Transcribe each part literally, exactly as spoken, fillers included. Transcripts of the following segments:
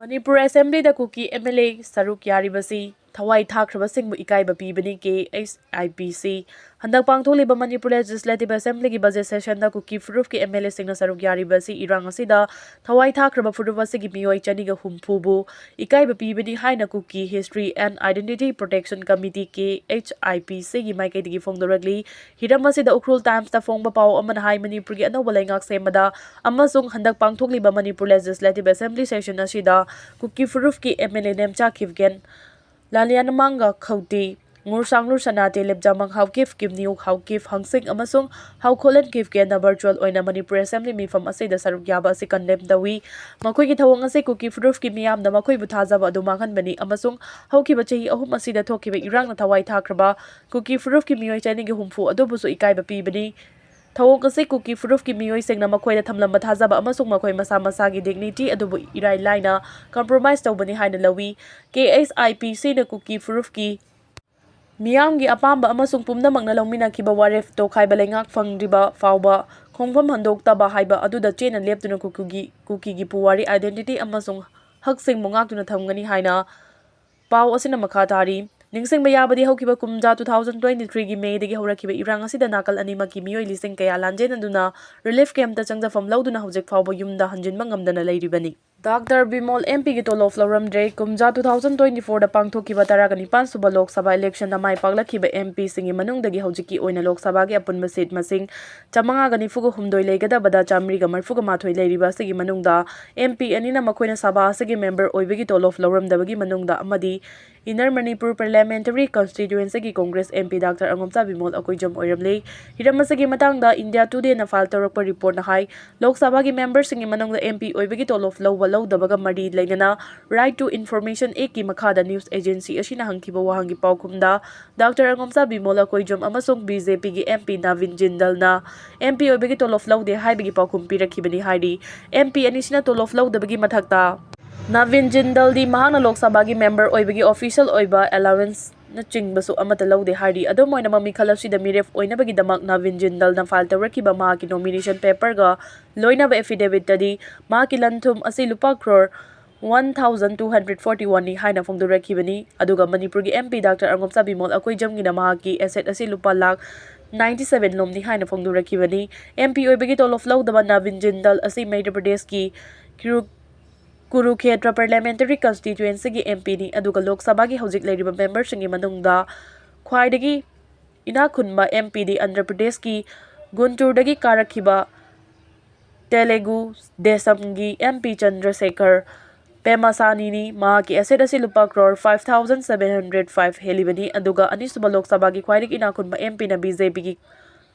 ꯃꯅꯤꯄꯨꯔ ꯑꯦꯁꯦꯝꯕ꯭ꯂꯤꯗ Kuki M L A ꯁꯔꯨꯛ ꯌꯥꯔꯤꯕꯁꯤ ꯊꯋꯥꯏ ꯊꯥꯈ꯭ꯔꯕꯁꯤꯡꯕꯨ ꯏꯀꯥꯏꯕ ꯄꯤꯕꯅꯤ, ꯀꯦ ꯑꯩꯆ ꯑꯥꯏ ꯄꯤ ꯁꯤ꯫ ꯍꯟꯗꯛ ꯄꯥꯡꯊꯣꯛꯂꯤꯕ ꯃꯅꯤꯄꯨꯔ ꯂꯦꯖꯤꯁꯂꯦꯇꯤꯚ ꯑꯦꯁꯦꯝꯕ꯭ꯂꯤꯒꯤ ꯕꯖꯦꯠ ꯁꯦꯁꯟꯗ ꯀꯨꯀꯤ ꯐꯨꯔꯨꯞꯀꯤ ꯑꯦꯝ ꯑꯦꯜ ꯑꯦꯁꯤꯡꯅ ꯁꯔꯨꯛ ꯌꯥꯔꯤꯕ ꯑꯁꯤ ꯏꯔꯥꯡ ꯑꯁꯤꯗ ꯊꯋꯥꯏ ꯊꯥꯈ꯭ꯔꯕ ꯐꯨꯔꯨꯞ ꯑꯁꯤꯒꯤ ꯃꯤꯑꯣꯏ ꯆꯅꯤꯒ ꯍꯨꯝꯐꯨꯕꯨ ꯏꯀꯥꯏꯕ ꯄꯤꯕꯅꯤ ꯍꯥꯏꯅ Kuki history and identity protection committee, K H I P ꯁꯤꯒꯤ ꯃꯥꯏꯀꯩꯗꯒꯤ ꯐꯣꯡꯗꯣꯔꯛꯂꯤ꯫ ꯍꯤꯔꯝ ꯑꯁꯤꯗ ꯎꯈ꯭ꯔꯨꯜ ꯇꯥꯏꯝꯁꯇ ꯐꯣꯡꯕ ꯄꯥꯎ ꯑꯃꯅ ꯍꯥꯏ, ꯃꯅꯤꯄꯨꯔꯒꯤ ꯑꯅꯧꯕ ꯂꯩꯉꯥꯛ ꯁꯦꯝꯕꯗ ꯑꯃꯁꯨꯡ ꯍꯟꯗꯛ ꯄꯥꯡꯊꯣꯛꯂꯤꯕ ꯃꯅꯤꯄꯨꯔ ꯂꯦꯖꯤꯁꯂꯦꯇꯤꯚ ꯑꯦꯁꯦꯝꯕ꯭ꯂꯤ ꯁꯦꯁꯟ ꯑꯁꯤꯗ ꯀꯨꯀꯤ ꯐꯨꯔꯨꯞꯀꯤ ꯑꯦꯝ ꯑꯦꯜ ꯑꯦ ꯅꯦꯝꯆꯥ ꯈꯤꯞꯒꯦꯟ, ꯂꯥꯂꯤꯌꯥꯅꯃꯥꯡꯒ ꯈꯧꯇꯤ, ꯉꯨꯔꯁꯥꯡꯂꯨꯔ ꯁꯅꯥꯇꯦ, ꯂꯦꯞꯖꯥꯃꯪ ꯍꯥꯎꯀꯤꯞ, ꯀꯤꯝꯅꯤꯌꯨ ꯍꯥꯎꯀꯤꯞ, ꯍꯪꯁꯤꯡ ꯑꯃꯁꯨꯡ ꯍꯥꯎꯈꯣꯂꯦꯟ ꯈꯤꯞꯒꯦꯟꯅ ꯚꯔꯆꯨꯋꯦꯜ ꯑꯣꯏꯅ ꯃꯅꯤꯄꯨꯔ ꯑꯦꯁꯦꯝꯕ꯭ꯂꯤ ꯃꯤꯐꯝ ꯑꯁꯤꯗ ꯁꯔꯨꯛ ꯌꯥꯕ ꯑꯁꯤ ꯀꯟꯗꯦꯝ ꯇꯧꯏ꯫ ꯃꯈꯣꯏꯒꯤ ꯊꯧꯑꯣꯡ ꯑꯁꯤ ꯀꯨꯀꯤ ꯐꯨꯔꯨꯞꯀꯤ ꯃꯤꯌꯥꯝꯅ ꯃꯈꯣꯏꯕꯨ ꯊꯥꯖꯕ ꯑꯗꯨ ꯃꯥꯡꯍꯟꯕꯅꯤ ꯑꯃꯁꯨꯡ ꯍꯧꯈꯤꯕ ꯆꯍꯤ ꯑꯍꯨꯝ ꯑꯁꯤꯗ ꯊꯣꯛꯈꯤꯕ ꯏꯔꯥꯡꯅ ꯊꯋꯥꯏ ꯊꯥꯈ꯭ꯔꯕ ꯀꯨꯀꯤ ꯐꯨꯔꯨꯞꯀꯤ ꯃꯤꯑꯣꯏ ꯆꯅꯤꯒ ꯍꯨꯝꯐꯨ ꯑꯗꯨꯕꯨꯁꯨ ꯏꯀꯥꯏꯕ ꯄꯤꯕꯅꯤ꯫ ꯊꯧꯑꯣꯡ ꯑꯁꯤ ꯀꯨꯀꯤ ꯐꯨꯔꯨꯞꯀꯤ ꯃꯤꯑꯣꯏꯁꯤꯡꯅ ꯃꯈꯣꯏꯗ ꯊꯝꯂꯝꯕ ꯊꯥꯖꯕ ꯑꯃꯁꯨꯡ ꯃꯈꯣꯏ ꯃꯁꯥ ꯃꯁꯥꯒꯤ ꯗꯤꯒꯅꯤꯇꯤ ꯑꯗꯨꯕꯨ ꯏꯔꯥꯏ ꯂꯥꯏꯅ ꯀꯝꯄ꯭ꯔꯣꯃꯥꯏꯖ ꯇꯧꯕꯅꯤ ꯍꯥꯏꯅ ꯂꯧꯏ꯫ ꯀꯦ ꯑꯩꯆ ꯑꯥꯏ ꯄꯤ ꯁꯤꯅ ꯀꯨꯀꯤ ꯐꯨꯔꯨꯞꯀꯤ ꯃꯤꯌꯥꯝꯒꯤ ꯑꯄꯥꯝꯕ ꯑꯃꯁꯨꯡ ꯄꯨꯝꯅꯃꯛꯅ ꯂꯧꯃꯤꯟꯅꯈꯤꯕ ꯋꯥꯔꯦꯞ ꯇꯣꯈꯥꯏꯕ ꯂꯩꯉꯥꯛ ꯐꯪꯗ꯭ꯔꯤꯕ ꯐꯥꯎꯕ ꯈꯣꯡꯐꯝ ꯍꯟꯗꯣꯛꯇꯕ ꯍꯥꯏꯕ ꯑꯗꯨꯗ ꯆꯦꯠꯅ ꯂꯦꯞꯇꯨꯅ ꯀꯨꯀꯤꯒꯤ, ꯀꯨꯀꯤꯒꯤ ꯄꯨꯋꯥꯔꯤ, ꯑꯥꯏꯗꯦꯟꯇꯤꯇꯤ ꯑꯃꯁꯨꯡ ꯍꯛꯁꯤꯡꯕꯨ ꯉꯥꯛꯇꯨꯅ ꯊꯝꯒꯅꯤ ꯍꯥꯏꯅ ꯄꯥꯎ ꯑꯁꯤꯅ ꯃꯈꯥ ꯇꯥꯔꯤ꯫ ꯅꯤꯡꯁꯤꯡꯕ ꯌꯥꯕꯗꯤ, ꯍꯧꯈꯤꯕ ꯀꯨꯝꯖꯥ two thousand twenty threeꯒꯤ ꯃꯦꯗꯒꯤ ꯍꯧꯔꯛꯈꯤꯕ ꯏꯔꯥꯡ ꯑꯁꯤꯗ ꯅꯥꯀꯜ ꯑꯅꯤꯃꯛꯀꯤ ꯃꯤꯑꯣꯏ ꯂꯤꯁꯤꯡ ꯀꯌꯥ ꯂꯥꯟꯖꯦꯟꯅꯗꯨꯅ ꯔꯤꯂꯤꯐ ꯀꯦꯝꯞꯇ ꯆꯪꯖꯐꯝ ꯂꯧꯗꯨꯅ ꯍꯧꯖꯤꯛ ꯐꯥꯎꯕ ꯌꯨꯝꯗ ꯍꯟꯖꯤꯟꯕ ꯉꯝꯗꯅ ꯂꯩꯔꯤꯕꯅꯤ꯫ ꯗꯥꯛꯇꯔ ꯕꯤꯃꯣꯜ ꯑꯦꯝ ꯄꯤꯒꯤ ꯇꯣꯂꯣꯞ ꯂꯧꯔꯝꯗ꯭ꯔꯦ꯫ ꯀꯨꯝꯖꯥ two thousand twenty fourꯗ ꯄꯥꯡꯊꯣꯛꯈꯤꯕ ꯇꯔꯥꯒ ꯅꯤꯄꯥꯟ ꯁꯨꯕ ꯂꯣꯛ ꯁꯚꯥ ꯏꯂꯦꯛꯁꯟꯗ ꯃꯥꯏ ꯄꯥꯛꯂꯛꯈꯤꯕ ꯑꯦꯝ ꯄꯤꯁꯤꯡꯒꯤ ꯃꯅꯨꯡꯗꯒꯤ ꯍꯧꯖꯤꯛꯀꯤ ꯑꯣꯏꯅ ꯂꯣꯛ ꯁꯚꯥꯒꯤ ꯑꯄꯨꯟꯕ ꯁꯤꯠ ꯃꯁꯤꯡ ꯆꯥꯃꯉꯥꯒ ꯅꯤꯐꯨꯒ ꯍꯨꯝꯗꯣꯏ ꯂꯩꯒꯗꯕꯗ ꯆꯥꯃꯔꯤꯒ ꯃꯔꯤꯐꯨꯒ ꯃꯥꯊꯣꯏ ꯂꯩꯔꯤꯕ ꯑꯁꯤꯒꯤ ꯃꯅꯨꯡꯗ ꯑꯦꯝ ꯄꯤ ꯑꯅꯤꯅ ꯃꯈꯣꯏꯅ ꯁꯚꯥ ꯑꯁꯤꯒꯤ ꯃꯦꯝꯕꯔ ꯑꯣꯏꯕꯒꯤ ꯇꯣꯂꯣꯞ ꯂꯧꯔꯝꯗꯕꯒꯤ ꯃꯅꯨꯡꯗ ꯑꯃꯗꯤ Inner Manipur Parliamentary Constituencyꯒꯤ Congress M P doctor Angomcha Bimol Akoijam ꯑꯣꯏꯔꯝꯂꯤ꯫ ꯍꯤꯔꯝ ꯑꯁꯤꯒꯤ ꯃꯇꯥꯡꯗ India Today ꯅ ꯐꯥꯏꯜ ꯇꯧꯔꯛꯄ ꯔꯤꯄꯣꯔꯠꯅ ꯍꯥꯏ, ꯂꯣꯛ ꯁꯚꯥꯒꯤ ꯃꯦꯝꯕꯔꯁꯤꯡꯒꯤ ꯃꯅꯨꯡꯗ ꯑꯦꯝ ꯄꯤ ꯑꯣꯏꯕꯒꯤ ꯇꯣꯂꯣꯞ ꯂꯧꯕ ꯂꯧꯗꯕꯒ ꯃꯔꯤ ꯂꯩꯅꯅ Right to Information Actꯀꯤ ꯃꯈꯥꯗ ꯅ꯭ꯌꯨꯁ ꯑꯦꯖꯦꯟꯁꯤ ꯑꯁꯤꯅ ꯍꯪꯈꯤꯕ ꯋꯥꯍꯪꯒꯤ ꯄꯥꯎꯈꯨꯝꯗ ꯗꯥꯛꯇꯔ ꯑꯉꯣꯝꯆꯥ ꯕꯤꯃꯣꯜ ꯑꯀꯣꯏꯖꯝ ꯑꯃꯁꯨꯡ ꯕꯤ ꯖꯦ ꯄꯤꯒꯤ ꯑꯦꯝ ꯄꯤ ꯅꯕꯤꯟ ꯖꯤꯟꯗꯜꯅ ꯑꯦꯝ ꯄꯤ ꯑꯣꯏꯕꯒꯤ ꯇꯣꯂꯣꯞ ꯂꯧꯗꯦ ꯍꯥꯏꯕꯒꯤ ꯄꯥꯎꯈꯨꯝ ꯄꯤꯔꯛꯈꯤꯕꯅꯤ ꯍꯥꯏꯔꯤ꯫ ꯑꯦꯝ ꯄꯤ ꯑꯅꯤꯁꯤꯅ ꯇꯣꯂꯣꯞ ꯂꯧꯗꯕꯒꯤ ꯃꯊꯛꯇ ꯅꯕꯤꯟ ꯖꯤꯟꯗꯜꯗꯤ ꯃꯍꯥꯛꯅ ꯂꯣꯛ ꯁꯚꯥꯒꯤ ꯃꯦꯝꯕꯔ ꯑꯣꯏꯕꯒꯤ ꯑꯣꯐꯤꯁꯤꯌꯦꯜ ꯑꯣꯏꯕ ꯑꯦꯂꯥꯋꯦꯟꯁꯅꯆꯤꯡꯕꯁꯨ ꯑꯃꯠꯇ ꯂꯧꯗꯦ ꯍꯥꯏꯔꯤ꯫ ꯑꯗꯨꯝ ꯑꯣꯏꯅꯃꯛ, ꯃꯤꯈꯜ ꯑꯁꯤꯗ ꯃꯤꯔꯦꯞ ꯑꯣꯏꯅꯕꯒꯤꯗꯃꯛ ꯅꯕꯤꯟ ꯖꯤꯟꯗꯜꯅ ꯐꯥꯏꯜ ꯇꯧꯔꯛꯈꯤꯕ ꯃꯍꯥꯛꯀꯤ ꯅꯣꯃꯤꯅꯦꯁꯟ ꯄꯦꯄꯔꯒ ꯂꯣꯏꯅꯕ ꯑꯦꯐꯤꯗꯦꯕꯤꯠꯇꯗꯤ ꯃꯍꯥꯛꯀꯤ ꯂꯟ ꯊꯨꯝ ꯑꯁꯤ ꯂꯨꯄꯥ crore one thousand two hundred forty one ꯅꯤ ꯍꯥꯏꯅ ꯐꯣꯡꯗꯣꯔꯛꯈꯤꯕꯅꯤ꯫ ꯑꯗꯨꯒ ꯃꯅꯤꯄꯨꯔꯒꯤ M P Doctor ꯑꯉꯣꯝꯆꯥ ꯕꯤꯃꯣꯜ ꯑꯀꯣꯏꯖꯝꯒꯤꯅ ꯃꯍꯥꯛꯀꯤ asset ꯑꯁꯤ ꯂꯨꯄꯥ ꯂꯥꯈ ninety seven ꯂꯣꯝꯅꯤ ꯍꯥꯏꯅ ꯐꯣꯡꯗꯣꯔꯛꯈꯤꯕꯅꯤ꯫ M P ꯑꯣꯏꯕꯒꯤ ꯇꯣꯂꯣꯞ ꯂꯧꯗꯕ ꯅꯕꯤꯟ ꯖꯤꯟꯗꯜ ꯑꯁꯤ ꯃꯩꯙ꯭ꯌ ꯄ꯭ꯔꯗꯦꯁꯀꯤ ꯀꯨꯔꯨ-, ꯀꯨꯔꯨꯈꯦꯇ꯭ꯔ Parliamentary Constituencyꯒꯤ M Pꯅꯤ꯫ ꯑꯗꯨꯒ ꯂꯣꯛ ꯁꯚꯥꯒꯤ ꯍꯧꯖꯤꯛ ꯂꯩꯔꯤꯕ memberꯁꯤꯡꯒꯤ ꯃꯅꯨꯡꯗ ꯈ꯭ꯋꯥꯏꯗꯒꯤ ꯏꯅꯥꯛ ꯈꯨꯟꯕ M Pꯗꯤ ꯑꯟꯙ꯭ꯔ ꯄ꯭ꯔꯗꯦꯁꯀꯤ ꯒꯨꯟꯇꯨꯔꯗꯒꯤ ꯀꯥꯔꯛꯈꯤꯕ ꯇꯦꯂꯦꯒꯨ ꯗꯦꯁꯝꯒꯤ M P ꯆꯟꯗ꯭ꯔꯁꯦꯈꯔ ꯄꯦꯃꯥꯁꯥꯅꯤꯅꯤ꯫ ꯃꯍꯥꯛꯀꯤ asset ꯑꯁꯤ ꯂꯨꯄꯥ crore five thousand seven hundred five ꯍꯦꯜꯂꯤꯕꯅꯤ꯫ ꯑꯗꯨꯒ ꯑꯅꯤꯁꯨꯕ ꯂꯣꯛ ꯁꯚꯥꯒꯤ ꯈ꯭ꯋꯥꯏꯗꯒꯤ ꯏꯅꯥꯛ ꯈꯨꯟꯕ M Pꯅ BJPꯒꯤ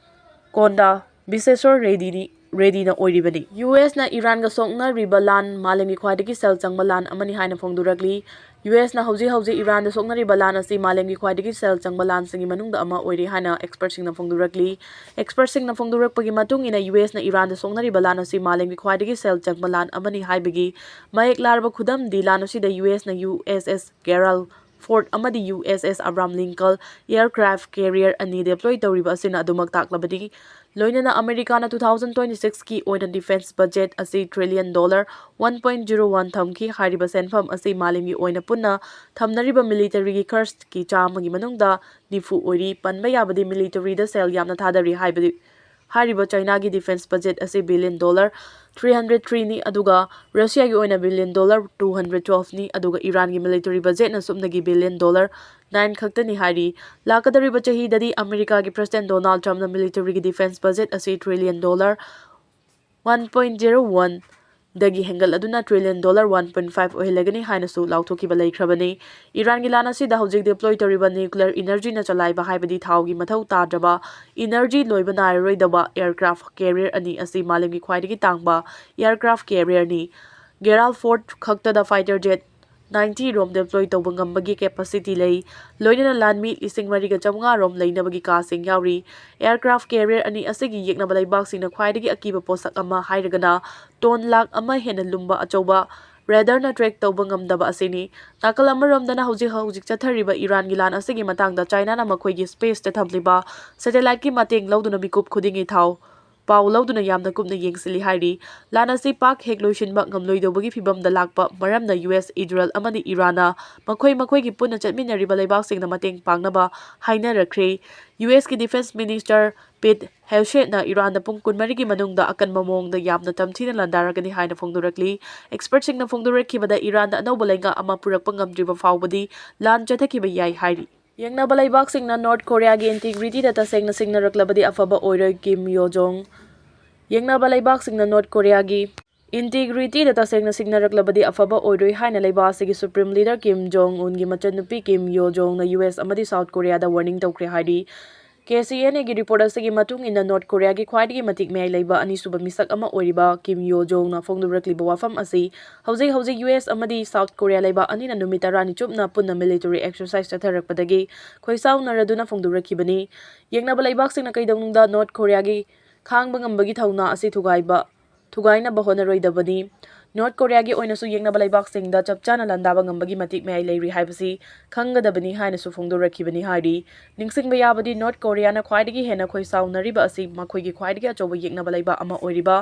ꯀꯣꯟꯗꯥ ꯕꯤꯁꯦꯁꯣꯔ ꯔꯦꯗꯤꯅꯤ, ꯔꯦꯗꯤꯅ ꯑꯣꯏꯔꯤꯕꯅꯤ꯫ USꯅ ꯏꯔꯥꯟꯒ ꯁꯣꯛꯅꯔꯤꯕ ꯂꯥꯟ ꯃꯥꯂꯦꯝꯒꯤ ꯈ꯭ꯋꯥꯏꯗꯒꯤ ꯁꯦꯜ ꯆꯪꯕ ꯂꯥꯟ ꯑꯃꯅꯤ ꯍꯥꯏꯅ ꯐꯣꯡꯗꯣꯔꯛꯂꯤ꯫ USꯅ ꯍꯧꯖꯤꯛ ꯍꯧꯖꯤꯛ ꯏꯔꯥꯟꯗ ꯁꯣꯛꯅꯔꯤꯕ ꯂꯥꯟ ꯑꯁꯤ ꯃꯥꯂꯦꯝꯒꯤ ꯈ꯭ꯋꯥꯏꯗꯒꯤ ꯁꯦꯜ ꯆꯪꯕ ꯂꯥꯟꯁꯤꯡꯒꯤ ꯃꯅꯨꯡꯗ ꯑꯃ ꯑꯣꯏꯔꯤ ꯍꯥꯏꯅ expertꯁꯤꯡꯅ ꯐꯣꯡꯗꯣꯔꯛꯂꯤ꯫ Expertꯁꯤꯡꯅ ꯐꯣꯡꯗꯣꯔꯛꯄꯒꯤ ꯃꯇꯨꯡ ꯏꯟꯅ, USꯅ ꯏꯔꯥꯟꯗ ꯁꯣꯛꯅꯔꯤꯕ ꯂꯥꯟ ꯑꯁꯤ ꯃꯥꯂꯦꯝꯒꯤ ꯈ꯭ꯋꯥꯏꯗꯒꯤ ꯁꯦꯜ ꯆꯪꯕ ꯂꯥꯟ ꯑꯃꯅꯤ ꯍꯥꯏꯕꯒꯤ ꯃꯌꯦꯛ ꯂꯥꯔꯕ ꯈꯨꯗꯝꯗꯤ ꯂꯥꯟ ꯑꯁꯤꯗ USꯅ USS Gerald Ford ꯑꯃꯗꯤ USS Abraham Lincoln aircraft carrier ꯑꯅꯤ deploy ꯇꯧꯔꯤꯕ ꯑꯁꯤꯅ ꯑꯗꯨꯃꯛ ꯇꯥꯛꯂꯕꯅꯤ꯫ ꯂꯣꯏꯅꯅ ꯑꯃꯦꯔꯤꯀꯥꯅ two thousand twenty sixꯀꯤ ꯑꯣꯏꯅ defence budget ꯑꯁꯤ trillion dollar one point zero one ꯊꯝꯈꯤ꯫ ꯍꯥꯏꯔꯤꯕ ꯁꯦꯟꯐꯝ ꯑꯁꯤ ꯃꯥꯂꯦꯝꯒꯤ ꯑꯣꯏꯅ ꯄꯨꯟꯅ ꯊꯝꯅꯔꯤꯕ militaryꯒꯤ ꯈꯔꯆꯀꯤ ꯆꯥꯝꯃꯒꯤ ꯃꯅꯨꯡꯗ ꯅꯤꯐꯨ ꯑꯣꯏꯔꯤ꯫ ꯄꯟꯕ ꯌꯥꯕꯗꯤ militaryꯗ ꯁꯦꯜ ꯌꯥꯝꯅ ꯊꯥꯗꯔꯤ ꯍꯥꯏꯕꯗꯤ, ꯍꯥꯏꯔꯤꯕ ꯆꯥꯏꯅꯥꯒꯤ defence budget ꯑꯁꯤ billion dollar three hundred threeꯅꯤ, ꯑꯗꯨꯒ ꯔꯁꯤꯌꯥꯒꯤ ꯑꯣꯏꯅ billion dollar two hundred twelveꯅꯤ, ꯑꯗꯨꯒ ꯏꯔꯥꯟꯒꯤ military budgetꯅ ꯁꯨꯞꯅꯒꯤ billion dollar nine ꯈꯛꯇꯅꯤ ꯍꯥꯏꯔꯤ꯫ ꯂꯥꯛꯀꯗꯧꯔꯤꯕ ꯆꯍꯤꯗꯗꯤ ꯑꯃꯦꯔꯤꯀꯥꯒꯤ President Donald Trumpꯅ militaryꯒꯤ defence budget ꯑꯁꯤ trillion dollar one point zero oneꯗꯒꯤ ꯍꯦꯟꯒꯠꯂꯗꯨꯅ trillion dollar one point five ꯑꯣꯏꯍꯜꯂꯒꯅꯤ ꯍꯥꯏꯅꯁꯨ ꯂꯥꯎꯊꯣꯛꯈꯤꯕ ꯂꯩꯈ꯭ꯔꯕꯅꯤ꯫ ꯏꯔꯥꯟꯒꯤ ꯂꯥꯟ ꯑꯁꯤꯗ ꯍꯧꯖꯤꯛ deploy ꯇꯧꯔꯤꯕ nuclear energyꯅ ꯆꯂꯥꯏꯕ, ꯍꯥꯏꯕꯗꯤ ꯊꯥꯎꯒꯤ ꯃꯊꯧ ꯇꯥꯗ꯭ꯔꯕ, energy ꯂꯣꯏꯕ ꯅꯥꯏꯔꯔꯣꯏꯗꯕ aircraft carrier ꯑꯅꯤ ꯑꯁꯤ ꯃꯥꯂꯦꯝꯒꯤ ꯈ꯭ꯋꯥꯏꯗꯒꯤ ꯇꯥꯡꯕ aircraft carrierꯅꯤ꯫ Gerald Ford ꯈꯛꯇꯗ fighter jet ninety ꯔꯣꯝ deploy ꯇꯧꯕ ꯉꯝꯕꯒꯤ capacity ꯂꯩ꯫ ꯂꯣꯏꯅꯅ ꯂꯥꯟꯃꯤ ꯂꯤꯁꯤꯡ ꯃꯔꯤꯒ ꯆꯥꯝꯃꯉꯥ ꯔꯣꯝ ꯂꯩꯅꯕꯒꯤ ꯀꯥꯁꯤꯡ ꯌꯥꯎꯔꯤ꯫ Aircraft carrier ꯑꯅꯤ ꯑꯁꯤꯒꯤ ꯌꯦꯛꯅꯕ ꯂꯩꯕꯥꯛꯁꯤꯡꯅ ꯈ꯭ꯋꯥꯏꯗꯒꯤ ꯑꯀꯤꯕ ꯄꯣꯠꯁꯛ ꯑꯃ ꯍꯥꯏꯔꯒꯅ ton ꯂꯥꯈ ꯑꯃ ꯍꯦꯟꯅ ꯂꯨꯝꯕ ꯑꯆꯧꯕ radarꯅ track ꯇꯧꯕ ꯉꯝꯗꯕ ꯑꯁꯤꯅꯤ꯫ ꯅꯥꯀꯜ ꯑꯃꯔꯣꯝꯗꯅ ꯍꯧꯖꯤꯛ ꯍꯧꯖꯤꯛ ꯆꯠꯊꯔꯤꯕ ꯏꯔꯥꯟꯒꯤ ꯂꯥꯟ ꯑꯁꯤꯒꯤ ꯃꯇꯥꯡꯗ ꯆꯥꯏꯅꯥꯅ ꯃꯈꯣꯏꯒꯤ spaceꯇ ꯊꯝꯂꯤꯕ satelliteꯀꯤ ꯃꯇꯦꯡ ꯂꯧꯗꯨꯅ ꯃꯤꯀꯨꯞ ꯈꯨꯗꯤꯡꯒꯤ ꯊꯥꯎ ꯄꯥꯎ ꯂꯧꯗꯨꯅ ꯌꯥꯝꯅ ꯀꯨꯞꯅ ꯌꯦꯡꯁꯤꯜꯂꯤ ꯍꯥꯏꯔꯤ꯫ ꯂꯥꯟ ꯑꯁꯤ ꯄꯥꯛ ꯍꯦꯛ ꯂꯣꯏꯁꯤꯟꯕ ꯉꯝꯂꯣꯏꯗꯧꯕꯒꯤ ꯐꯤꯚꯝꯗ ꯂꯥꯛꯄ ꯃꯔꯝꯅ ꯌꯨ ꯑꯦꯁ, ꯏꯖꯔꯦꯜ ꯑꯃꯗꯤ ꯏꯔꯥꯟꯅ ꯃꯈꯣꯏ ꯃꯈꯣꯏꯒꯤ ꯄꯨꯟꯅ ꯆꯠꯃꯤꯟꯅꯔꯤꯕ ꯂꯩꯕꯥꯛꯁꯤꯡꯅ ꯃꯇꯦꯡ ꯄꯥꯡꯅꯕ ꯍꯥꯏꯅꯔꯛꯈ꯭ꯔꯦ꯫ ꯌꯨ ꯑꯦꯁꯀꯤ ꯗꯤꯐꯦꯟꯁ ꯃꯤꯅꯤꯁꯇꯔ ꯄꯤꯠ ꯍꯦꯜꯁꯦꯠꯅ ꯏꯔꯥꯟꯗ ꯄꯨꯡ ꯀꯨꯟꯃꯔꯤꯒꯤ ꯃꯅꯨꯡꯗ ꯑꯀꯟꯕ ꯃꯑꯣꯡꯗ ꯌꯥꯝꯅ ꯇꯝꯊꯤꯅ ꯂꯥꯟꯗꯥꯔꯛꯀꯅꯤ ꯍꯥꯏꯅ ꯐꯣꯡꯗꯣꯔꯛꯂꯤ꯫ ꯑꯦꯛꯁꯄꯔꯠꯁꯤꯡꯅ ꯐꯣꯡꯗꯣꯔꯛꯈꯤꯕꯗ ꯏꯔꯥꯟꯗ ꯑꯅꯧꯕ ꯂꯩꯉꯥꯛ ꯑꯃ ꯄꯨꯔꯛꯄ ꯉꯝꯗ꯭ꯔꯤꯕ ꯐꯥꯎꯕꯗꯤ ꯂꯥꯟ ꯆꯠꯊꯈꯤꯕ ꯌꯥꯏ ꯍꯥꯏꯔꯤ꯫ ꯌꯦꯡꯅꯕ ꯂꯩꯕꯥꯛꯁꯤꯡꯅ ꯅꯣꯔꯠ ꯀꯣꯔꯤꯌꯥꯒꯤ ꯏꯟꯇꯤꯒ꯭ꯔꯤꯇꯤꯗ ꯇꯁꯦꯡꯅ ꯁꯤꯡꯅꯔꯛꯂꯕꯗꯤ ꯑꯐꯕ ꯑꯣꯏꯔꯣꯏ, ꯀꯤꯝ ꯌꯣ ꯖꯣꯡ꯫ ꯌꯦꯡꯅꯕ ꯂꯩꯕꯥꯛꯁꯤꯡꯅ ꯅꯣꯔꯠ ꯀꯣꯔꯤꯌꯥꯒꯤ ꯏꯟꯇꯤꯒ꯭ꯔꯤꯇꯤꯗ ꯇꯁꯦꯡꯅ ꯁꯤꯡꯅꯔꯛꯂꯕꯗꯤ ꯑꯐꯕ ꯑꯣꯏꯔꯣꯏ ꯍꯥꯏꯅ ꯂꯩꯕꯥꯛ ꯑꯁꯤꯒꯤ ꯁꯨꯄ꯭ꯔꯤꯝ ꯂꯤꯗꯔ ꯀꯤꯝ ꯖꯣꯡ ꯎꯟꯒꯤ ꯃꯆꯟꯅꯨꯄꯤ ꯀꯤꯝ ꯌꯣ ꯖꯣꯡꯅ ꯌꯨ ꯑꯦꯁ ꯑꯃꯗꯤ ꯁꯥꯎꯠ ꯀꯣꯔꯤꯌꯥꯗ ꯋꯥꯔꯅꯤꯡ ꯇꯧꯈ꯭ꯔꯦ ꯍꯥꯏꯔꯤ꯫ ꯀꯦ ꯁꯤ ꯑꯦꯟ ꯑꯦꯒꯤ ꯔꯤꯄꯣꯔꯠ ꯑꯁꯤꯒꯤ ꯃꯇꯨꯡ ꯏꯟꯅ, ꯅꯣꯔꯠ ꯀꯣꯔꯤꯌꯥꯒꯤ ꯈ꯭ꯋꯥꯏꯗꯒꯤ ꯃꯇꯤꯛ ꯃꯌꯥꯏ ꯂꯩꯕ ꯑꯅꯤꯁꯨꯕ ꯃꯤꯁꯛ ꯑꯃ ꯑꯣꯏꯔꯤꯕ ꯀꯤꯝ ꯌꯣ ꯖꯣꯡꯅ ꯐꯣꯡꯗꯣꯔꯛꯂꯤꯕ ꯋꯥꯐꯝ ꯑꯁꯤ ꯍꯧꯖꯤꯛ ꯍꯧꯖꯤꯛ ꯌꯨ ꯑꯦꯁ ꯑꯃꯗꯤ ꯁꯥꯎꯠ ꯀꯣꯔꯤꯌꯥ ꯂꯩꯕꯥꯛ ꯑꯅꯤꯅ ꯅꯨꯃꯤꯠ ꯇꯔꯥꯅꯤ ꯆꯨꯞꯅ ꯄꯨꯟꯅ ꯃꯤꯂꯤꯇꯔꯤ ꯑꯦꯛꯁꯔꯁꯥꯏꯁ ꯆꯠꯊꯔꯛꯄꯗꯒꯤ ꯈꯣꯏꯁꯥꯎꯅꯔꯗꯨꯅ ꯐꯣꯡꯗꯣꯔꯛꯈꯤꯕꯅꯤ꯫ ꯌꯦꯡꯅꯕ ꯂꯩꯕꯥꯛꯁꯤꯡꯅ ꯀꯩꯗꯧꯅꯨꯡꯗ ꯅꯣꯔꯠ ꯀꯣꯔꯤꯌꯥꯒꯤ ꯈꯥꯡꯕ ꯉꯝꯕꯒꯤ ꯊꯧꯅꯥ ꯑꯁꯤ ꯊꯨꯒꯥꯏꯕ, ꯊꯨꯒꯥꯏꯅꯕ ꯍꯣꯠꯅꯔꯣꯏꯗꯕꯅꯤ꯫ ꯅꯣꯔꯠ ꯀꯣꯔꯤꯌꯥꯒꯤ ꯑꯣꯏꯅꯁꯨ ꯌꯦꯡꯅꯕ ꯂꯩꯕꯥꯛꯁꯤꯡꯗ ꯆꯞ ꯆꯥꯅ ꯂꯥꯟꯗꯥꯕ ꯉꯝꯕꯒꯤ ꯃꯇꯤꯛ ꯃꯌꯥꯏ ꯂꯩꯔꯤ ꯍꯥꯏꯕꯁꯤ ꯈꯪꯒꯗꯕꯅꯤ ꯍꯥꯏꯅꯁꯨ ꯐꯣꯡꯗꯣꯔꯛꯈꯤꯕꯅꯤ ꯍꯥꯏꯔꯤ꯫ ꯅꯤꯡꯁꯤꯡꯕ ꯌꯥꯕꯗꯤ, ꯅꯣꯔꯠ ꯀꯣꯔꯤꯌꯥꯅ ꯈ꯭ꯋꯥꯏꯗꯒꯤ ꯍꯦꯟꯅ ꯈꯣꯏꯁꯥꯎꯅꯔꯤꯕ ꯑꯁꯤ ꯃꯈꯣꯏꯒꯤ ꯈ꯭ꯋꯥꯏꯗꯒꯤ ꯑꯆꯧꯕ ꯌꯦꯛꯅꯕ ꯂꯩꯕꯥꯛ ꯑꯃ ꯑꯣꯏꯔꯤꯕ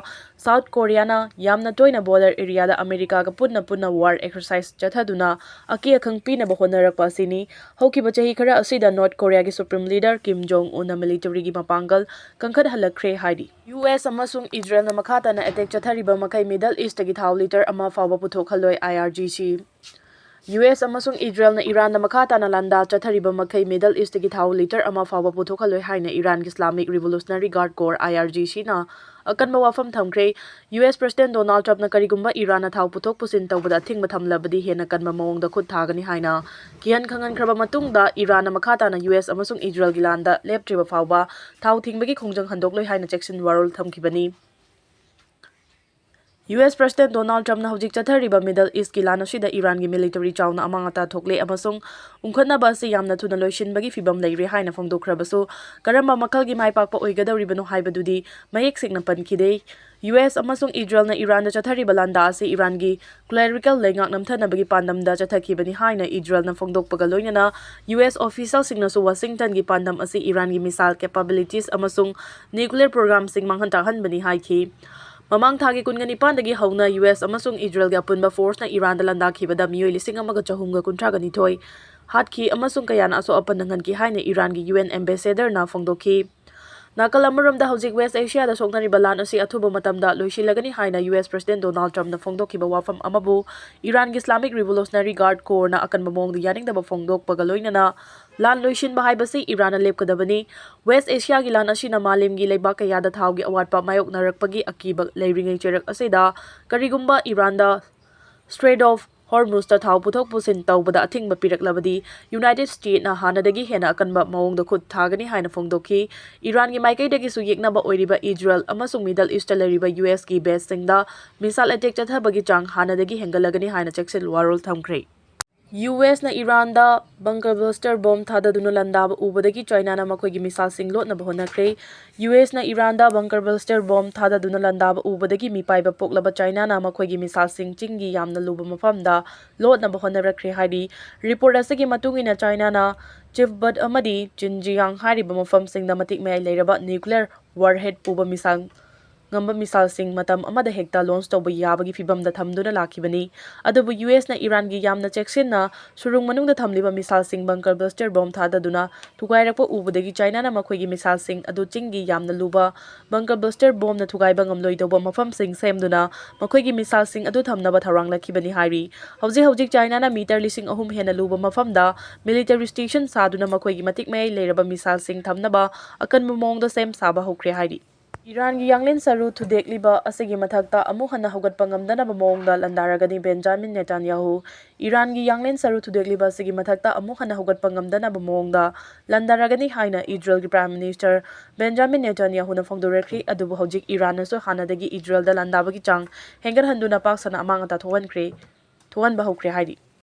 ꯁꯥꯎꯠ ꯀꯣꯔꯤꯌꯥꯅ ꯌꯥꯝꯅ ꯇꯣꯏꯅ ꯕꯣꯔꯗꯔ ꯑꯦꯔꯤꯌꯥꯗ ꯑꯃꯦꯔꯤꯀꯥꯒ ꯄꯨꯟꯅ ꯄꯨꯟꯅ ꯋꯥꯔ ꯑꯦꯛꯁꯔꯁꯥꯏꯁ ꯆꯠꯊꯗꯨꯅ ꯑꯀꯤ ꯑꯈꯪ ꯄꯤꯅꯕ ꯍꯣꯠꯅꯔꯛꯄ ꯑꯁꯤꯅꯤ꯫ ꯍꯧꯈꯤꯕ ꯆꯍꯤ ꯈꯔ ꯑꯁꯤꯗ ꯅꯣꯔꯠ ꯀꯣꯔꯤꯌꯥꯒꯤ ꯁꯨꯄ꯭ꯔꯤꯝ ꯂꯤꯗꯔ ꯀꯤꯝ ꯖꯣꯡ ꯎꯟꯅ ꯃꯤꯂꯤꯇꯔꯤꯒꯤ ꯃꯄꯥꯡꯒꯜ ꯀꯟꯈꯠꯍꯜꯂꯛꯈ꯭ꯔꯦ ꯍꯥꯏꯔꯤ꯫ ꯌꯨ ꯑꯦꯁ ꯑꯃꯁꯨꯡ ꯏꯖꯔꯦꯜꯅ ꯃꯈꯥ ꯇꯥꯅ ꯑꯦꯇꯦꯛ ꯆꯠꯊꯔꯤꯕ ꯃꯈꯩ ꯃꯤꯗꯜ ꯏꯁꯇꯒꯤ ꯊꯥꯎ ꯂꯤꯇꯔ ꯑꯃ ꯐꯥꯎꯕ ꯄꯨꯊꯣꯛꯍꯜꯂꯣꯏ, I R G C. U S ꯑꯃꯁꯨꯡ ꯏꯖꯔꯦꯜꯅ ꯏꯔꯥꯟꯗ ꯃꯈꯥ ꯇꯥꯅ ꯂꯥꯟꯗꯥ ꯆꯠꯊꯔꯤꯕ ꯃꯈꯩ ꯃꯤꯗꯜ ꯏꯁꯇꯒꯤ ꯊꯥꯎ ꯂꯤꯇꯔ ꯑꯃ ꯐꯥꯎꯕ ꯄꯨꯊꯣꯛꯍꯜꯂꯣꯏ ꯍꯥꯏꯅ ꯏꯔꯥꯟꯒꯤ ꯏꯁꯂꯥꯃꯤꯛ ꯔꯤꯚꯣꯂꯨꯁꯅꯔꯤ ꯒꯥꯔꯗ ꯀꯣꯔ, ꯑꯥꯏ ꯑꯥꯔ ꯖꯤ ꯁꯤꯅ ꯑꯀꯟꯕ ꯋꯥꯐꯝ ꯊꯝꯈ꯭ꯔꯦ꯫ ꯌꯨ ꯑꯦꯁ ꯄ꯭ꯔꯦꯁꯤꯗꯦꯟ ꯗꯣꯅꯥꯜꯗ ꯇ꯭ꯔꯝꯞꯅ ꯀꯔꯤꯒꯨꯝꯕ ꯏꯔꯥꯟꯅ ꯊꯥꯎ ꯄꯨꯊꯣꯛ ꯄꯨꯁꯤꯟ ꯇꯧꯕꯗ ꯑꯊꯤꯡꯕ ꯊꯝꯂꯕꯗꯤ ꯍꯦꯟꯅ ꯀꯟꯕ ꯃꯑꯣꯡꯗ ꯈꯨꯠ ꯊꯥꯒꯅꯤ ꯍꯥꯏꯅ ꯀꯤꯍꯟ ꯈꯪꯍꯟꯈ꯭ꯔꯕ ꯃꯇꯨꯡꯗ, ꯏꯔꯥꯟꯅ ꯃꯈꯥ ꯇꯥꯅ ꯌꯨ ꯑꯦꯁ ꯑꯃꯁꯨꯡ ꯏꯖꯔꯦꯜꯒꯤ ꯂꯥꯟꯗ ꯂꯦꯞꯇ꯭ꯔꯤꯕ ꯐꯥꯎꯕ ꯊꯥꯎ ꯊꯤꯡꯕꯒꯤ ꯈꯣꯡꯖꯪ ꯍꯟꯗꯣꯛꯂꯣꯏ ꯍꯥꯏꯅ ꯆꯦꯛꯁꯤꯟ ꯋꯥꯔꯣꯜ ꯊꯝꯈꯤꯕꯅꯤ꯫ ꯌꯨ ꯑꯦꯁ President Donald Trumpꯅ ꯍꯧꯖꯤꯛ ꯆꯠꯊꯔꯤꯕ Middle Eastꯀꯤ ꯂꯥꯟ ꯑꯁꯤꯗ ꯏꯔꯥꯟꯒꯤ military ꯆꯥꯎꯅ ꯑꯃꯥꯡ ꯑꯇꯥ ꯊꯣꯛꯂꯦ ꯑꯃꯁꯨꯡ ꯎꯪꯈꯠꯅꯕ ꯑꯁꯤ ꯌꯥꯝꯅ ꯊꯨꯅ ꯂꯣꯏꯁꯤꯟꯕꯒꯤ ꯐꯤꯚꯝ ꯂꯩꯔꯦ ꯍꯥꯏꯅ ꯐꯣꯡꯗꯣꯛꯈ꯭ꯔꯕꯁꯨ, ꯀꯔꯝꯕ ꯃꯈꯜꯒꯤ ꯃꯥꯏ ꯄꯥꯛꯄ ꯑꯣꯏꯒꯗꯧꯔꯤꯕꯅꯣ ꯍꯥꯏꯕꯗꯨꯗꯤ ꯃꯌꯦꯛ ꯁꯦꯡꯅ ꯄꯟꯈꯤꯗꯦ꯫ ꯌꯨ ꯑꯦꯁ ꯑꯃꯁꯨꯡ ꯏꯖꯔꯦꯜꯅ ꯏꯔꯥꯟꯗ ꯆꯠꯊꯔꯤꯕ ꯂꯥꯟꯗꯥ ꯑꯁꯤ ꯏꯔꯥꯟꯒꯤ clerical ꯂꯩꯉꯥꯛ ꯅꯝꯊꯅꯕꯒꯤ ꯄꯥꯟꯗꯝꯗ ꯆꯠꯊꯈꯤꯕꯅꯤ ꯍꯥꯏꯅ ꯏꯖꯔꯦꯜꯅ ꯐꯣꯡꯗꯣꯛꯄꯒ ꯂꯣꯏꯅꯅ, ꯌꯨ ꯑꯦꯁ officialꯁꯤꯡꯅꯁꯨ ꯋꯥꯁꯤꯡꯇꯟꯒꯤ ꯄꯥꯟꯗꯝ ꯑꯁꯤ ꯏꯔꯥꯟꯒꯤ missile capabilities ꯑꯃꯁꯨꯡ nuclear programꯁꯤꯡ ꯃꯥꯡꯍꯟ ꯇꯥꯛꯍꯟꯕꯅꯤ ꯍꯥꯏꯈꯤ꯫ ꯃꯃꯥꯡ ꯊꯥꯒꯤ ꯀꯨꯟꯒ ꯅꯤꯄꯥꯟꯗꯒꯤ ꯍꯧꯅ ꯌꯨ ꯑꯦꯁ ꯑꯃꯁꯨꯡ ꯏꯖꯔꯦꯜꯒꯤ ꯑꯄꯨꯟꯕ forceꯅ ꯏꯔꯥꯟꯗ ꯂꯥꯟꯗꯥꯈꯤꯕꯗ ꯃꯤꯑꯣꯏ ꯂꯤꯁꯤꯡ ꯑꯃꯒ ꯆꯍꯨꯝꯒ ꯀꯨꯟꯊ꯭ꯔꯥꯒ ꯅꯤꯊꯣꯏ ꯍꯥꯠꯈꯤ ꯑꯃꯁꯨꯡ ꯀꯌꯥꯅ ꯑꯁꯣꯛ ꯑꯄꯟ ꯅꯪꯍꯟꯈꯤ ꯍꯥꯏꯅ ꯏꯔꯥꯟꯒꯤ U N ambassadorꯅ ꯐꯣꯡꯗꯣꯛꯈꯤ꯫ ꯅꯥꯀꯜ ꯑꯃꯔꯣꯝꯗ, ꯍꯧꯖꯤꯛ West Asiaꯗ ꯁꯣꯛꯅꯔꯤꯕ ꯂꯥꯟ ꯑꯁꯤ ꯑꯊꯨꯕ ꯃꯇꯝꯗ ꯂꯣꯏꯁꯤꯜꯂꯒꯅꯤ ꯍꯥꯏꯅ U S President Donald Trumpꯅ ꯐꯣꯡꯗꯣꯛꯈꯤꯕ ꯋꯥꯐꯝ ꯑꯃꯕꯨ ꯏꯔꯥꯟꯒꯤ Islamic Revolutionary Guard Corpsꯅ ꯑꯀꯟꯕ ꯃꯑꯣꯡꯗ ꯌꯥꯅꯤꯡꯗꯕ ꯐꯣꯡꯗꯣꯛꯄꯒ ꯂꯣꯏꯅꯅ, ꯂꯥꯟ ꯂꯣꯏꯁꯤꯟꯕ ꯍꯥꯏꯕꯁꯤ ꯏꯔꯥꯟꯅ ꯂꯦꯞꯀꯗꯕꯅꯤ꯫ West Asiaꯒꯤ ꯂꯥꯟ ꯑꯁꯤꯅ ꯃꯥꯂꯦꯝꯒꯤ ꯂꯩꯕꯥꯛ ꯀꯌꯥꯗ ꯊꯥꯎꯒꯤ ꯑꯋꯥꯠꯄ ꯃꯥꯌꯣꯛꯅꯔꯛꯄꯒꯤ ꯑꯀꯤꯕ ꯂꯩꯔꯤꯉꯩ ꯆꯩꯔꯛ ꯑꯁꯤꯗ, ꯀꯔꯤꯒꯨꯝꯕ ꯏꯔꯥꯟꯗ Strait of Hormuzꯇ ꯊꯥꯎ ꯄꯨꯊꯣꯛ ꯄꯨꯁꯤꯟ ꯇꯧꯕꯗ ꯑꯊꯤꯡꯕ ꯄꯤꯔꯛꯂꯕꯗꯤ, United Statesꯅ ꯍꯥꯟꯅꯗꯒꯤ ꯍꯦꯟꯅ ꯑꯀꯟꯕ ꯃꯑꯣꯡꯗ ꯈꯨꯠ ꯊꯥꯒꯅꯤ ꯍꯥꯏꯅ ꯐꯣꯡꯗꯣꯛꯈꯤ꯫ ꯏꯔꯥꯟꯒꯤ ꯃꯥꯏꯀꯩꯗꯒꯤꯁꯨ ꯌꯦꯛꯅꯕ ꯑꯣꯏꯔꯤꯕ ꯏꯖꯔꯦꯜ ꯑꯃꯁꯨꯡ Middle Eastꯇ ꯂꯩꯔꯤꯕ U Sꯀꯤ baseꯁꯤꯡꯗ missile attack ꯆꯠꯊꯕꯒꯤ ꯆꯥꯡ ꯍꯥꯟꯅꯗꯒꯤ ꯍꯦꯟꯒꯠꯂꯒꯅꯤ ꯍꯥꯏꯅ ꯆꯦꯛꯁꯤꯟ ꯋꯥꯔꯣꯜ ꯊꯝꯈ꯭ꯔꯦ꯫ U Sꯅ ꯏꯔꯥꯟꯗ bunker buster bomb ꯊꯥꯗꯗꯨꯅ ꯂꯥꯟꯗꯥꯕ ꯎꯕꯗꯒꯤ ꯆꯥꯏꯅꯥꯅ ꯃꯈꯣꯏꯒꯤ missileꯁꯤꯡ ꯂꯣꯠꯅꯕ ꯍꯣꯠꯅꯈ꯭ꯔꯦ꯫ U Sꯅ ꯏꯔꯥꯟꯗ bunker buster bomb ꯊꯥꯗꯗꯨꯅ ꯂꯥꯟꯗꯥꯕ ꯎꯕꯗꯒꯤ ꯃꯤꯄꯥꯏꯕ ꯄꯣꯛꯂꯕ ꯆꯥꯏꯅꯥꯅ ꯃꯈꯣꯏꯒꯤ missileꯁꯤꯡ ꯆꯤꯡꯒꯤ ꯌꯥꯝꯅ ꯂꯨꯕ ꯃꯐꯝꯗ ꯂꯣꯠꯅꯕ ꯍꯣꯠꯅꯔꯛꯈ꯭ꯔꯦ ꯍꯥꯏꯔꯤ꯫ Report ꯑꯁꯤꯒꯤ ꯃꯇꯨꯡ ꯏꯟꯅ, ꯆꯥꯏꯅꯥꯅ ꯆꯤꯐꯕꯠ ꯑꯃꯗꯤ ꯖꯤꯟꯖꯤꯌꯥꯡ ꯍꯥꯏꯔꯤꯕ ꯃꯐꯝꯁꯤꯡꯗ ꯃꯇꯤꯛ ꯃꯌꯥꯏ ꯂꯩꯔꯕ nuclear warhead ꯄꯨꯕ missile ꯉꯝꯕ missileꯁꯤꯡ ꯃꯇꯝ ꯑꯃꯗ ꯍꯦꯛꯇ launch ꯇꯧꯕ ꯌꯥꯕꯒꯤ ꯐꯤꯚꯝꯗ ꯊꯝꯗꯨꯅ ꯂꯥꯛꯈꯤꯕꯅꯤ꯫ ꯑꯗꯨꯕꯨ U Sꯅ ꯏꯔꯥꯟꯒꯤ ꯌꯥꯝꯅ ꯆꯦꯛꯁꯤꯟꯅ ꯁꯨꯔꯨꯡ ꯃꯅꯨꯡꯗ ꯊꯝꯂꯤꯕ missileꯁꯤꯡ bunker buster bomb ꯊꯥꯗꯗꯨꯅ ꯊꯨꯒꯥꯏꯔꯛꯄ ꯎꯕꯗꯒꯤ ꯆꯥꯏꯅꯥꯅ ꯃꯈꯣꯏꯒꯤ missileꯁꯤꯡ ꯑꯗꯨ ꯆꯤꯡꯒꯤ ꯌꯥꯝꯅ ꯂꯨꯕ bunker buster bombꯅ ꯊꯨꯒꯥꯏꯕ ꯉꯝꯂꯣꯏꯗꯧꯕ ꯃꯐꯝꯁꯤꯡ ꯁꯦꯝꯗꯨꯅ ꯃꯈꯣꯏꯒꯤ missileꯁꯤꯡ ꯑꯗꯨ ꯊꯝꯅꯕ ꯊꯧꯔꯥꯡꯂꯛꯈꯤꯕꯅꯤ ꯍꯥꯏꯔꯤ꯫ ꯍꯧꯖꯤꯛ ꯍꯧꯖꯤꯛ ꯆꯥꯏꯅꯥꯅ meter ꯂꯤꯁꯤꯡ ꯑꯍꯨꯝ ꯍꯦꯟꯅ ꯂꯨꯕ ꯃꯐꯝꯗ military station ꯁꯥꯗꯨꯅ ꯃꯈꯣꯏꯒꯤ ꯃꯇꯤꯛ ꯃꯌꯥꯏ ꯂꯩꯔꯕ missileꯁꯤꯡ ꯊꯝꯅꯕ ꯑꯀꯟꯕ ꯃꯑꯣꯡꯗ ꯁꯦꯝ ꯁꯥꯕ ꯍꯧꯈ꯭ꯔꯦ ꯍꯥꯏꯔꯤ꯫ ꯏꯔꯥꯟꯒꯤ ꯌꯥꯡꯂꯦꯟ ꯁꯔꯨ ꯊꯨꯗꯦꯛꯂꯤꯕ ꯑꯁꯤꯒꯤ ꯃꯊꯛꯇ ꯑꯃꯨꯛ ꯍꯟꯅ ꯍꯧꯒꯠꯄ ꯉꯝꯗꯅꯕ ꯃꯑꯣꯡꯗ ꯂꯥꯟꯗꯥꯔꯒꯅꯤ ꯕꯦꯟꯖꯥꯃꯤꯟ ꯅꯦꯇꯥꯟꯌꯥꯍꯨ꯫ ꯏꯔꯥꯟꯒꯤ ꯌꯥꯡꯂꯦꯟ ꯁꯔꯨ ꯊꯨꯗꯦꯛꯂꯤꯕ ꯑꯁꯤꯒꯤ ꯃꯊꯛꯇ ꯑꯃꯨꯛ ꯍꯟꯅ ꯍꯧꯒꯠꯄ ꯉꯝꯗꯅꯕ ꯃꯑꯣꯡꯗ ꯂꯥꯟꯗꯥꯔꯒꯅꯤ ꯍꯥꯏꯅ ꯏꯖꯔꯦꯜꯒꯤ Prime Minister ꯕꯦꯟꯖꯥꯃꯤꯟ ꯅꯦꯇꯥꯟꯌꯥꯍꯨꯅ ꯐꯣꯡꯗꯣꯔꯛꯈ꯭ꯔꯦ꯫ ꯑꯗꯨꯕꯨ ꯍꯧꯖꯤꯛ ꯏꯔꯥꯟꯅꯁꯨ ꯍꯥꯟꯅꯗꯒꯤ ꯏꯖꯔꯦꯜꯗ ꯂꯥꯟꯗꯥꯕꯒꯤ ꯆꯥꯡ ꯍꯦꯟꯒꯠꯍꯟꯗꯨꯅ ꯄꯥꯛ ꯁꯟꯅ ꯑꯃꯥꯡ ꯑꯇꯥ ꯊꯣꯛꯍꯟꯈ꯭ꯔꯦ, ꯊꯣꯛꯍꯟꯕ ꯍꯧꯈ꯭ꯔꯦ ꯍꯥꯏꯔꯤ꯫